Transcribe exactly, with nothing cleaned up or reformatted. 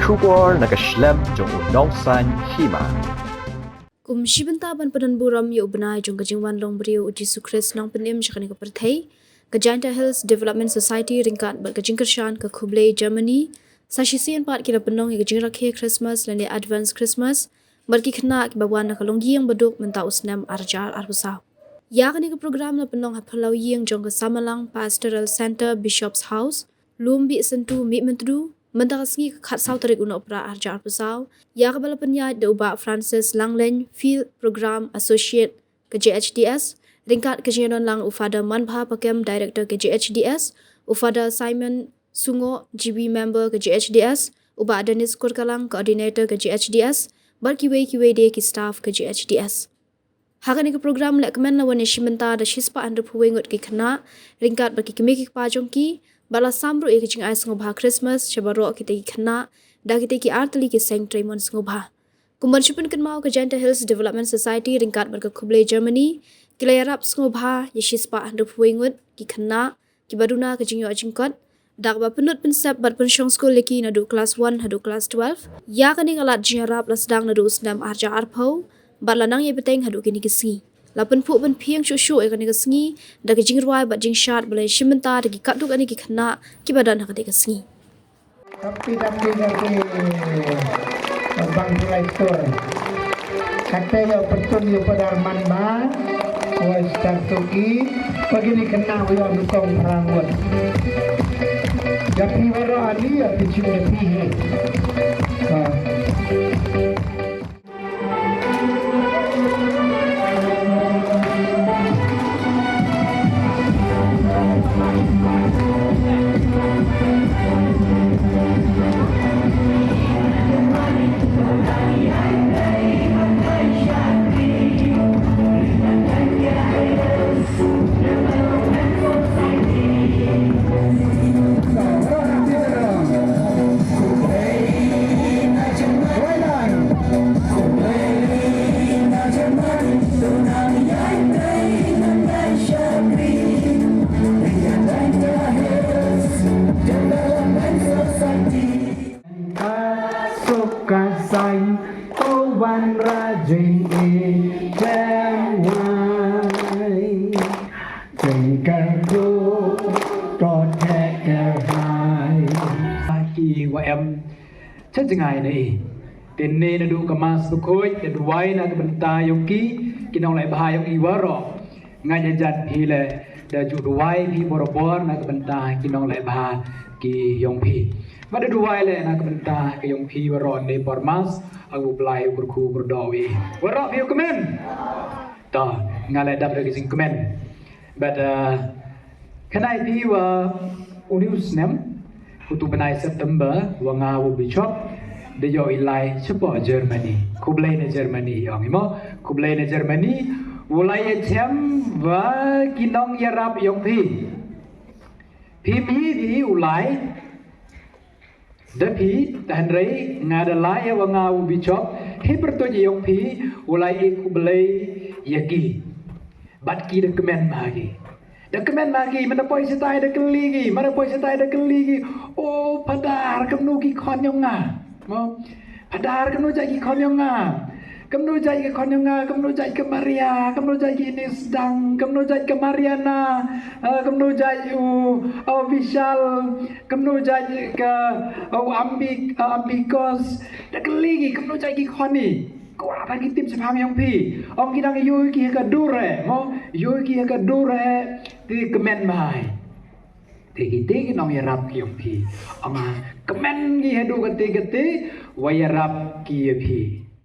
Khubor na ka shlem jong u nongsan hima. Kum shi bynta ban pynburom ïa u bnai jong ka jingwan long briew u Jisu Khrist nongpynim sha kane ka pyrthei, ka Jaintia Hills Development Society ryngkat bad ka jingkyrshan ka Khublei Germany sa shisien pat ki la pynlong ïa ka jingrakhe Christmas lane Advance Christmas bad ki khynnah kiba wan na ka longïing baduk mynta u snem ar hajar arphew saw. Ïa kane ka program la pynlong ha phyllaw ïing jong ka Samalang Pastoral Centre, Bishop's House, Lumbi Sentu, Mihmyntdu, mynta ka sngi ka khatsaw tarik u Nohprah ar hajar arphew saw, ïa kaba la pynïaid da u Bah Francis Langlein, Field Program Associate ka J H D S, ryngkat ka jingïadon lang u Father Manbha Pakem, Director ka J H D S, u Father Simon Sungoh, G B Member ka J H D S, u Bah Dennis Kurkalang, Coordinator ka J H D S, bad kiwei kiwei de ki staff ka J H D S. Ha kane ka program lehkmen la wan ïa shi bynta da shispah hynriewphew wei ngut ki khynnah, ryngkat bad ki kmie ki kpa jong ki, bad la sam ruh ïa ka jingai sngewbha Christmas sha baroh kita ki khynnah da kita ki artylli ki seng treimon sngewbha. Kum ban shu pynkynmaw, ka Jaintia Hills Development Society ryngkat bad ka Khublei Germany ki la ïarap sngewbha ïa shispah hynriewphew wei ngut ki khynnah kiba duna ka jingïoh jingkot da kaba pynlut pynsep bad pynshong skul ïa ki naduh klas one haduh klas twelve. Ïa kane ka lad jingïarap la sdang naduh u snem ar hajar arphew bad la nang ïai bteng haduh kine ki sngi. La pynphuh pynphieng shuh shuh ïa kane ka sngi da ka jingrwai bad jingshad ba la ïashim bynta da ki katto katne ki khynnah kiba don ha kane ka sngi. Happy, happy, happy. Bang Pulai Store. Kata ïa pyntung ïa padar man ba. Wai star tuki. Pagi ni kena ïa dukong perangut. Ïa phi wara ani ïa phi cim ïa phi. Ha. Ka suk ka saiñ, u wanrah jingïeit jong wai. Jingkyrkhu to theh kyrhai. Ki wa em cha jngai na i. Te ne naduh ka Mass Bakhuid, te duwai na ka bynta ïong ki, ki nongleh bha ïong i waroh. Nga ïa jan phi le, da ju duwai phi borabor na ka bynta ki nongleh bha ki ïong phi. Bad da duwai le na ka bynta ki ïong phi waroh ne por Mass, ha u Blai u kyrkhu kyrdoh ïa i. Waroh phi u kmen. To, nga leh dap da ka jingkmen. Bad, uh, kane phi wa u ni u snem, u tu bnai September, wa nga u Bishop, da ïoh i lai shapoh Germany. Khublei na Germany, ïong i mo. Khublei na Germany, u lai ïa chem wa ki nongïarap ïong phi. Phi mi phi u lai, da phi, hynrei nga da lai ïa wa nga u Bishop, hi pyrtuid ïong phi, u lai i khublei ïa ki. Bad ki da kmen ma ki. Da kmen ma ki, man da poi shatai da kylli ki, man da poi shatai da kylli ki. O, Phadar, kumno ki khon ïong nga. Mo? Phadar, kumno jait ki khon ïong nga. Kumno jait ki khon ïong nga, kumno jait ka Maria, kumno jait ki Nisdang, kumno jait ka Mariana, ah, kumno jait u, u Vishal, kumno jait ka, u Ambi-, ah, Ambikos. Da kylli ki, kumno jait ki khon i. Kwah ban ki tip shaphang ïong phi. Ong ki dang ïoh ki ha ka dur eh, mo? Ïoh ki ha ka dur eh, te kmen bha. Te ki te ki nongïarap ki ïong phi. Ong nga kmen ki haduh kate kate, wa ïarap ki ïa phi.